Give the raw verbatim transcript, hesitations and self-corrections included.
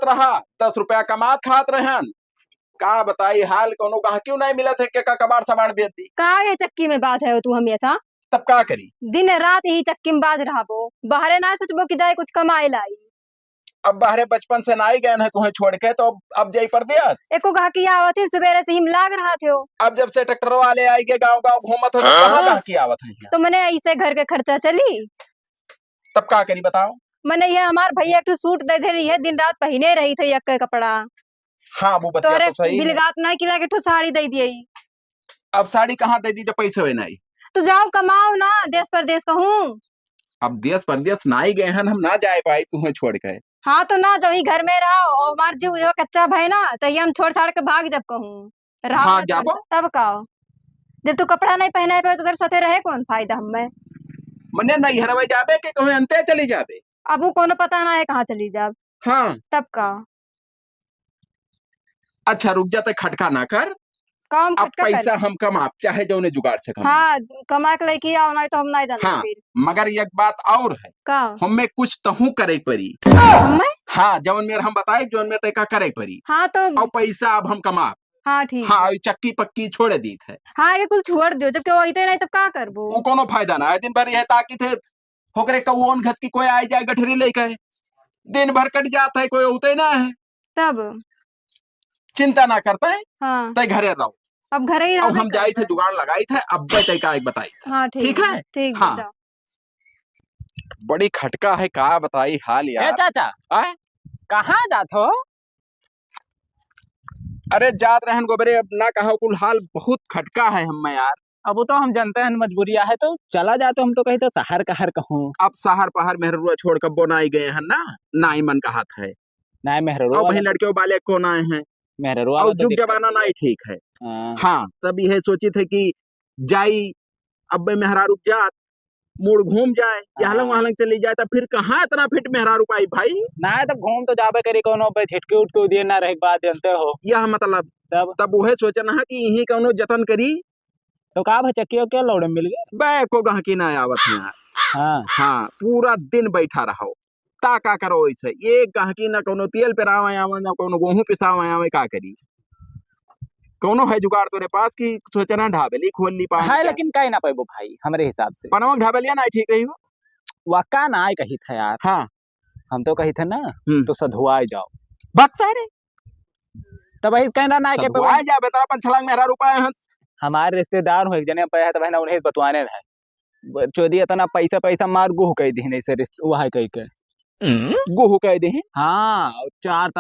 रहा, दस रुपया कमात खात रहन। का बताई हाल, कौनो गहकियो नाहीं मिलत है, के का कबाड़ सबाड़ बेच दी। का ये चक्की में बाज है तू हमेशा? तब का करी? दिन रात ही चक्की में बाज रहबो, बाहरे ना सोचबो कि जाए कुछ कमाए लाई। अब बाहरे बचपन से नाहीं गए हैं तुहें छोड़ के, तो अब, अब जाई परदेस। एको गहकी आवत है, सुबेरे से ही लाग रहा थे हो। अब जब से ट्रैक्टर वाले आई के गाँव गाँव घूमत हो, तो हाँ? कहाँ गहकी आवत है यहाँ? तो मने ऐसे घर के खर्चा चली? तब का करी बताओ? मने ये हमार भैया एक ठो सूट दे दे रही है, दिन रात पहिने रही थे एक कपड़ा। हाँ, वो बतिया तोरे तो सही है। बिलगात ना कि लागे ठो साड़ी दे दिए। अब साड़ी कहाँ दे दी जब पैसे होए नाहीं? तो जाओ कमाओ ना, देश परदेश कहूँ। अब देश परदेश नाहीं गए हन, हम ना जाए पाई तुहें छोड़ के। हाँ, तो ना जाओ, ही घर में रहो, और हमार जीव जो कच्चा भय ना, तो ये हम छोड़ छाड़ के भाग जब कहूँ। रहो भाग मत जाबो? तब का? जब तू कपड़ा नाहीं पहनाए पाए, तो तेरे साथे रहे कौन फायदा हमें? मने नैहरवे जाबे के कहूँ अंते चली जाबे? अब वो कोनो पता ना है कहाँ चली जाब। हाँ। तब का? अच्छा रुक जा, ते खटका ना कर। काम अब खटका पैसा करे। हम कमाब, चाहे जौने जुगाड़ से कमाब। हाँ, कमा के लेके आओ, नाहीं तो हम नाहीं जाना हाँ, फिर। मगर एक बात और है। का? हमें कुछ तहूँ करे पड़ी। हमें? हाँ, जौन मेर हम बताए, जौन मेर तय का करे पड़ी। हाँ, तो और पैसा अब हम कमाब। हाँ, ठीक हाँ, है। और चक्की पक्की छोड़ दीत है। हाँ, ये कुल छोड़ दियो, जब केहू अइते नाहीं तब का करबो? वो कोनो फायदा ना है, दिन भर यह ताकि थे होकरे कौन घत की कोई आए जाए गठरी लेके, दिन भर कट जात है, कोई होते ना है। तब? चिंता ना करते हैं, हाँ। तय घरे रहो। अब घरे ही अब रहबे हम जाई थे, करते। जुगाड़ लगाई थे, अब तय का एक बताई थे। हाँ, ठीक ठीक है, है? ठीक है, हाँ। जाओ। बड़ी खटका है, का बताई हाल ए यार। चाचा, आय? कहाँ जात हो? अरे जात रहन गोबरे, अब ना कहा कुल हाल, बहुत खटका है हमें यार। अब वो तो हम जानते हैं मजबूरिया है, तो चला जाते, हम तो कही तो शहर कहर कहूँ। अब शहर पहर मेहरुआ छोड़ कब्बो नाई गए हैं ना, नाई मन कहत है। नाई मेहरुआ अब वही वाला लड़के वाले को ना है। मेहरुआ और वाला तो जुग दिक्कत जमाना है। नाई ठीक है। हाँ। हाँ, तब यह सोचित है कि जाई, अब मेहरारू जात, मूड़ घूम जाए, यहलंग हाँ। वहलंग चली जाए, तब फिर कहाँ इतना फिट मेहरारू पाई भाई? ना, तब घूम तो जाबे करी, कोनो पे झिटकी उटकी दिए ना रहे के बाद, जानते हो। यह मतलब, तब? तब वह सोचना है कि यही कोनो जतन करी। तो का भा चक्की उक्की लौड़े मिल गए? बे, को गहकी ना आवत है यार। हाँ। हाँ, पूरा दिन बैठा रहो, ता का करो ऐसे? एक गहकी ना कोनो तेल पेरावे आवे, ना कोनो गेहूं पिसावे आवे, का करी? कौनो है जुगाड़ तोरे पास कि सोचना ढाबेली खोल ली पान है, के? लेकिन काहे ना पैबो भाई, हमरे हिसाब से। पनवा ढाबेलिया ना ठीक रही हो? वक्का ना आए कही था यार। हाँ। हम तो कही थे ना, हम्म। तो सधुआए जाओ। बक सारे। तब वही कहना ना के सधुआए जा, बेटा, अपन छलांग मेहरारू पाए हंस। हमारे रिश्तेदार हो एक जने पे है, तब है ना उन्हें बतवाने रहे। ब-, चोदी इतना पैसा, पैसा मार गुह कह दी नहीं से रिश्ते, वह कह के। हम्म। गुह कह दी। हाँ, और चार